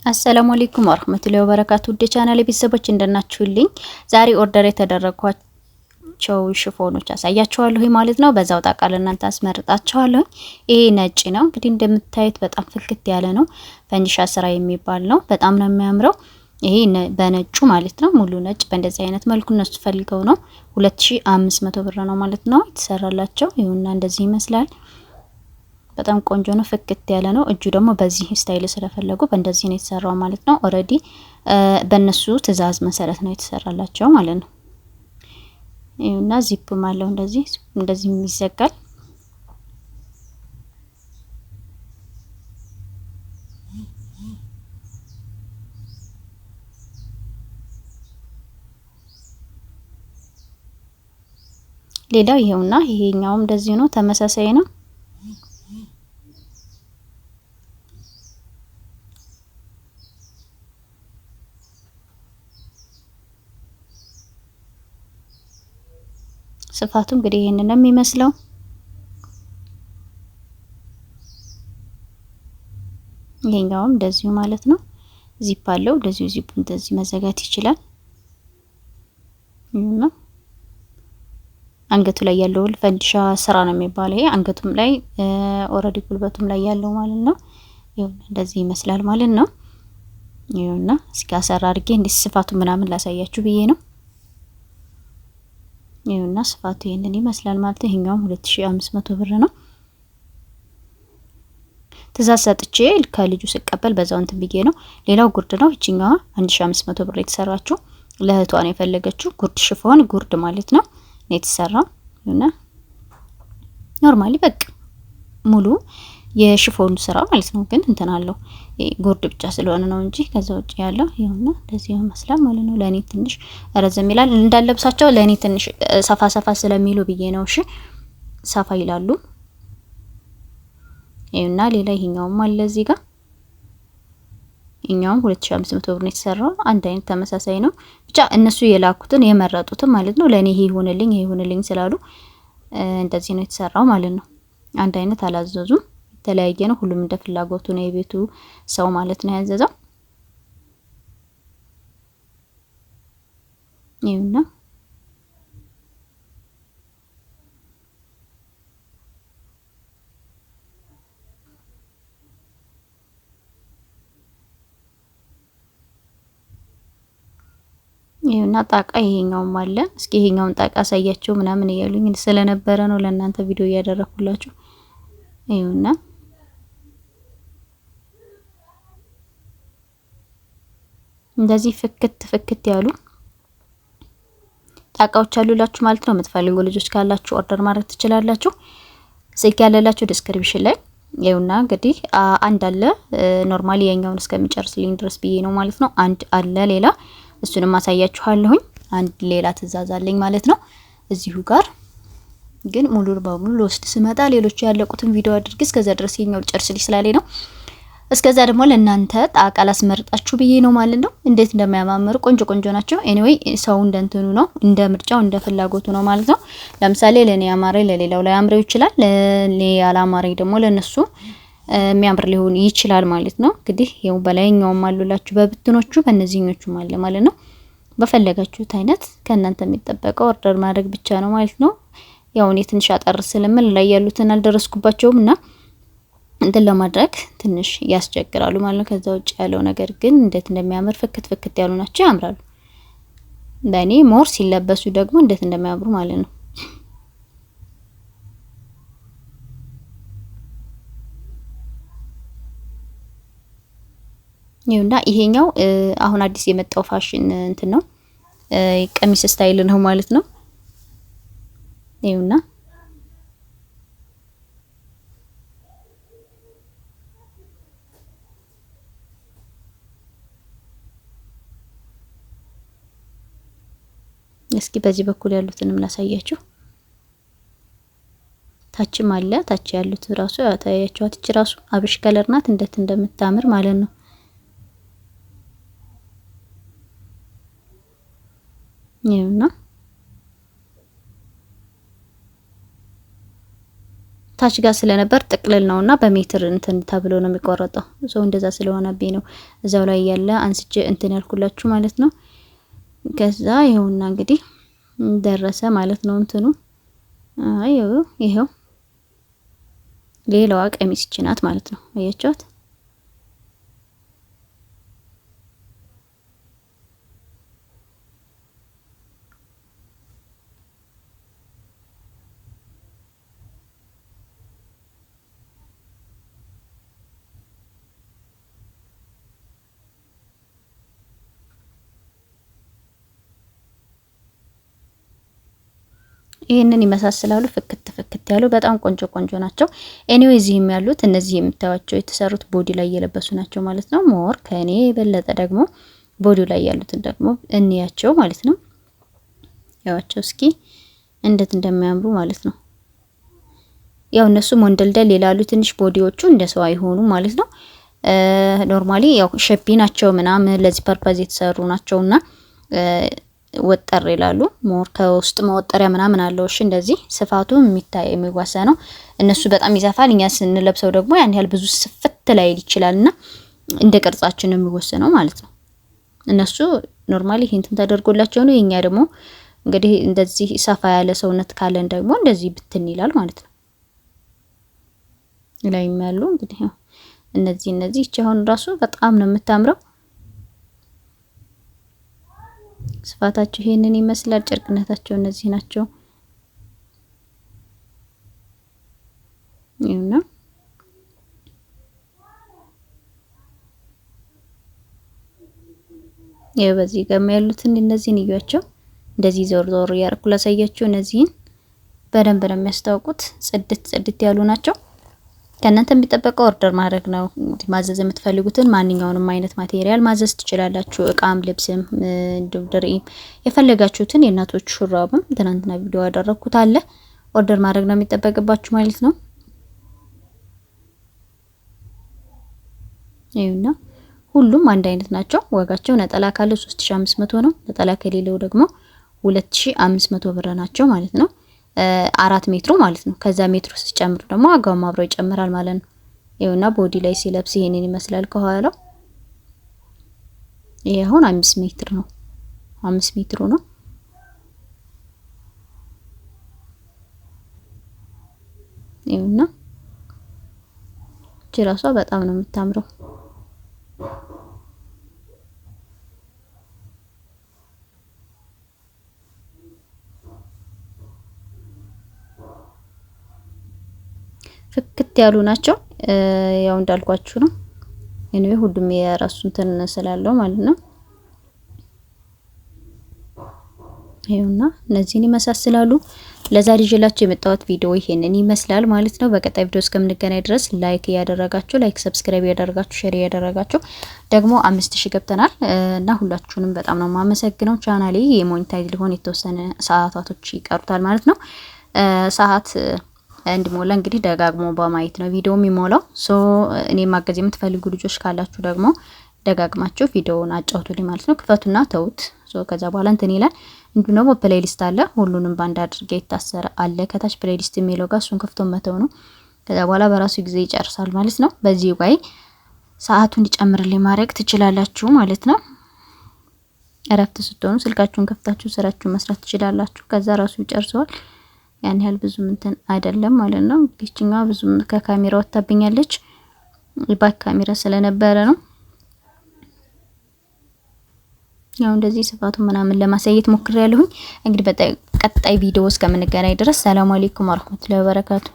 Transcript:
السلام عليكم ورحمة الله وبركاته። ውድ ቻናል ቤተሰቦች እንደናችሁልኝ፣ ዛሬ order የተደረጓቸው ሽፎኖች አሳያችኋለሁ ማለት ነው። በዛው ጣቃ ለእናንተ አስመርጣችኋለሁ። ይሄ ነጭ ነው እንግዲህ እንደምታዩት በጣም ፍክት ያለ ነው። ፈንዲሻ ስራ የሚባል ነው። በጣም ነው የሚያምረው። ይሄ በነጩ ማለት ነው። ሙሉ ነጭ በእንደዚህ አይነት መልኩ እነሱ ፈልገው ነው። 2500 ብር ነው ማለት ነው የተሰራላቸው። ይሁንና እንደዚህ ይመስላል። በጣም ቆንጆ ነው። ፍክት ያለ ነው። እጁ ደግሞ በዚህ style ስለፈለጉ በእንደዚህ ነው የተሰራው ማለት ነው። Already በእነሱ ትዕዛዝ መሰረት ነው የተሰራላቸው ማለት ነው። ይሁንና ዚፕም አለው፣ እንደዚህ እንደዚህ ይዘጋል። ሌላው ይሄውና ይሄኛውም እንደዚህ ነው፣ ተመሳሳይ ነው። ስፋቱ እንግዲህ ይሄንን ነው የሚመስለው። ይሄኛውም እንደዚሁ ማለት ነው። ዚፕ አለው፣ እንደዚሁ ዚፕ እንደዚህ መዘጋት ይችላል። እና አንገቱ ላይ ያለው ፈንዲሻ ስራ ነው የሚባለው። ይሄ አንገቱም ላይ already ጉልበቱም ላይ ያለው ማለት ነው። ይኸው እንደዚህ ይመስላል ማለት ነው። ይኸውና እስኪ አሰራ አድርጌ እንዲህ ስፋቱ ምናምን ላሳያችሁ ብዬ ነው። ይኸውና ስፋቱ ይሄንን ይመስላል ማለት ነው። ይሄኛውም 2500 ብር ነው። ትእዛዝ ሰጥቼ ከልጁ ስቀበል በዛው እንትን ብዬ ነው። ሌላው ጉርድ ነው። ይችኛዋ 1500 ብር የተሰራችው ለእህቷ ነው የፈለገችው። ጉርድ ሽፎን ጉርድ ማለት ነው ነው የተሰራው። እና normally በቃ ሙሉ የሽፎኑ ስራ ማለት ነው። ግን እንትን አለው፣ ጉርድ ብቻ ስለሆነ ነው እንጂ ከዛ ውጭ ያለው ይኸውና እንደዚህ ይመስላል ማለት ነው። ለኔ ትንሽ ረዘም ይላል፣ እንዳለብሳቸው ለኔ ትንሽ ሰፋ ሰፋ ስለሚሉ ብዬ ነው። እሺ ሰፋ ይላሉ። ይኸውና ሌላ ይሄኛውም አለ እዚህ ጋር፣ ይሄኛውም 2500 ብር ነው የተሰራው። አንድ አይነት ተመሳሳይ ነው። ብቻ እነሱ የላኩትን የመረጡትን ማለት ነው። ለኔ ይሄ ይሁንልኝ ይሄ ይሁንልኝ ስላሉ እንደዚህ ነው የተሰራው ማለት ነው። አንድ አይነት አላዘዙም። የተለያየ ነው። ሁሉም እንደ ፍላጎቱ ነው የቤቱ ሰው ማለት ነው ያዘዘው። ይኸውና ይኸውና ጣቃ ይሄኛውም አለ። እስኪ ይሄኛውን ጣቃ አሳያቸው ምናምን እያሉኝ ስለነበረ ነው ለእናንተ ቪዲዮ እያደረኩላችሁ። ይኸውና እንደዚህ ፍክት ፍክት ያሉ ጣቃዎች አሉላችሁ ማለት ነው። የምትፈልጉ ልጆች ካላችሁ order ማድረግ ትችላላችሁ። ስልክ ያለላችሁ description ላይ። ይኸውና እንግዲህ አንድ አለ፣ normally የኛውን እስከሚጨርስልኝ ድረስ ብዬ ነው ማለት ነው። አንድ አለ ሌላ፣ እሱንም አሳያችኋለሁኝ። አንድ ሌላ ትዕዛዝ አለኝ ማለት ነው እዚሁ ጋር፣ ግን ሙሉ በሙሉ ልወስድ ስመጣ ሌሎቹ ያለቁትን ቪዲዮ አድርግ እስከዛ ድረስ የኛው ጨርስልኝ ስላለኝ ነው። እስከዛ ደግሞ ለእናንተ ጣቃ ላስመርጣችሁ ብዬ ነው ማለት ነው። እንዴት እንደሚያማምሩ፣ ቆንጆ ቆንጆ ናቸው። Anyway ሰው እንደ እንትኑ ነው፣ እንደ ምርጫው እንደ ፍላጎቱ ነው ማለት ነው። ለምሳሌ ለኔ ያማረ ለሌላው ላይ አምረው ይችላል። ለኔ ያላማረ ደግሞ ለነሱ የሚያምር ሊሆን ይችላል ማለት ነው። እንግዲህ ይኸው በላይኛውም አሉላችሁ በብትኖቹ በእነዚህኞቹም አለ ማለት ነው። በፈለጋችሁት አይነት ከእናንተ የሚጠበቀው order ማድረግ ብቻ ነው ማለት ነው። ያው እኔ ትንሽ አጠር ስለምል ላይ ያሉትን አልደረስኩባቸውም እና እንትን ለማድረግ ትንሽ ያስቸግራሉ ማለት ነው። ከዛ ውጭ ያለው ነገር ግን እንዴት እንደሚያምር፣ ፍክት ፍክት ያሉ ናቸው፣ ያምራሉ። በእኔ more ሲለበሱ ደግሞ እንዴት እንደሚያምሩ ማለት ነው። ይኸውና ይሄኛው አሁን አዲስ የመጣው ፋሽን እንትን ነው፣ ቀሚስ style ነው ማለት ነው። ይኸውና እስኪ በዚህ በኩል ያሉትንም ላሳያችሁ። ታችም አለ። ታች ያሉት ራሱ ታያችኋት። እቺ ራሱ አብሽ color ናት። እንዴት እንደምታምር ማለት ነው። ይኸውና ታች ጋር ስለነበር ጥቅልል ነውና በሜትር እንትን ተብሎ ነው የሚቆረጠው። So እንደዛ ስለሆነብኝ ነው እዛው ላይ ያለ አንስቼ እንትን ያልኩላችሁ ማለት ነው። ከዛ ይኸውና እንግዲህ ደረሰ ማለት ነው እንትኑ። አይ ይኸው ሌላዋ ቀሚስ ይቺ ናት ማለት ነው። አያችኋት? ይህንን ይመሳሰላሉ። ፍክት ፍክት ያሉ በጣም ቆንጆ ቆንጆ ናቸው። Anyway እዚህም ያሉት እነዚህ የምታዩቸው የተሰሩት body ላይ የለበሱ ናቸው ማለት ነው። More ከኔ የበለጠ ደግሞ body ላይ ያሉትን ደግሞ እንያቸው ማለት ነው። ያዋቸው እስኪ እንዴት እንደሚያምሩ ማለት ነው። ያው እነሱ ወንደልደል ይላሉ ትንሽ body ዎቹ እንደ ሰው አይሆኑ ማለት ነው። Normally ያው shapey ናቸው ምናምን ለዚህ purpose የተሰሩ ናቸውና ወጠር ይላሉ። More ከውስጥ መወጠሪያ ምናምን አለው። እሺ እንደዚህ ስፋቱ የሚታይ የሚዋሳ ነው። እነሱ በጣም ይሰፋል። እኛ ስንለብሰው ደግሞ ያን ያህል ብዙ ስፍት ላይል ይችላልና እንደ ቅርጻችን ነው የሚወሰነው ማለት ነው። እነሱ normally ይሄን ተደርጎላቸው ነው። የኛ ደግሞ እንግዲህ እንደዚህ ሰፋ ያለ ሰውነት ካለን ደግሞ እንደዚህ ብትን ይላል ማለት ነው። ላይም ያሉ እንግዲህ እነዚህ እቺ አሁን ራሱ በጣም ነው የምታምረው። ስፋታቸው ይሄንን ይመስላል። ጨርቅነታቸው እነዚህ ናቸው። ይኸውና ይኸው በዚህ ጋር ያሉትን እነዚህን እዩዋቸው። እንደዚህ ዞር ዞር እያደረኩ ላሳያችሁ። እነዚህን በደንብ ነው የሚያስታውቁት። ጽድት ጽድት ያሉ ናቸው። ከእናንተ የሚጠበቀው order ማድረግ ነው። ማዘዝ የምትፈልጉትን ማንኛውንም አይነት material ማዘዝ ትችላላችሁ። እቃም፣ ልብስም፣ እንዲሁም ድሪም የፈለጋችሁትን የእናቶች ሹራብም ትናንትና ቪዲዮ ያደረኩት አለ። Order ማድረግ ነው የሚጠበቅባችሁ ማለት ነው። ይኸውና ሁሉም አንድ አይነት ናቸው። ዋጋቸው ነጠላ ካለው 3500 ነው። ነጠላ ከሌለው ደግሞ 2500 ብር ናቸው ማለት ነው። 4 ሜትሩ ማለት ነው። ከዛ ሜትሩ ሲጨምሩ ደግሞ ዋጋውም አብሮ ይጨምራል ማለት ነው። ይኸውና body ላይ ሲለብስ ይሄንን ይመስላል ከኋላው። ይሄ አሁን 5 ሜትር ነው። 5 ሜትሩ ነው። ይኸውና እቺ ራሷ በጣም ነው የምታምረው። ፍክት ያሉ ናቸው። ያው እንዳልኳችሁ ነው። Anyway ሁሉም የራሱ እንትን ስላለው ማለት ነው። ይኸውና እነዚህን ይመሳስላሉ። ለዛሬ ይዤላችሁ የመጣሁት ቪዲዮ ይሄንን ይመስላል ማለት ነው። በቀጣይ ቪዲዮ እስከምንገናኝ ድረስ like እያደረጋችሁ like፣ subscribe እያደረጋችሁ share እያደረጋችሁ ደግሞ 5000 ገብተናል እና ሁላችሁንም በጣም ነው የማመሰግነው። ቻናሌ የ monetize ሊሆን የተወሰነ ሰዓታቶች ይቀሩታል ማለት ነው። ሰዓት እንዲሞላ እንግዲህ ደጋግሞ በማየት ነው ቪዲዮ የሚሞላው። So እኔ ማገዝ የምትፈልጉ ልጆች ካላችሁ ደግሞ ደጋግማችሁ ቪዲዮውን አጫውቱልኝ ማለት ነው። ክፈቱና ተውት። So ከዛ በኋላ እንትን ይላል። እንዲሁም ደግሞ playlist አለ። ሁሉንም ባንድ አድርጌ የታሰረ አለ ከታች playlist የሚለው ጋር እሱን ከፍቶ መተው ነው። ከዛ በኋላ በራሱ ጊዜ ይጨርሳል ማለት ነው። በዚህ way ሰዓቱ እንዲጨምርልኝ ማድረግ ትችላላችሁ ማለት ነው። እረፍት ስትሆኑ ስልካችሁን ከፍታችሁ ስራችሁን መስራት ትችላላችሁ። ከዛ ራሱ ይጨርሰዋል። ያን ያህል ብዙም እንትን አይደለም ማለት ነው። ይችኛዋ ብዙም ከካሜራ ወጣብኛለች። Back camera ስለነበረ ነው። ያው እንደዚህ ስፋቱ ምናምን ለማሳየት ሞክሬያለሁኝ። እንግዲህ በቀጣይ ቪዲዮ እስከምንገናኝ ድረስ ሰላም አለይኩም ወራህመቱላሂ ወበረካቱ።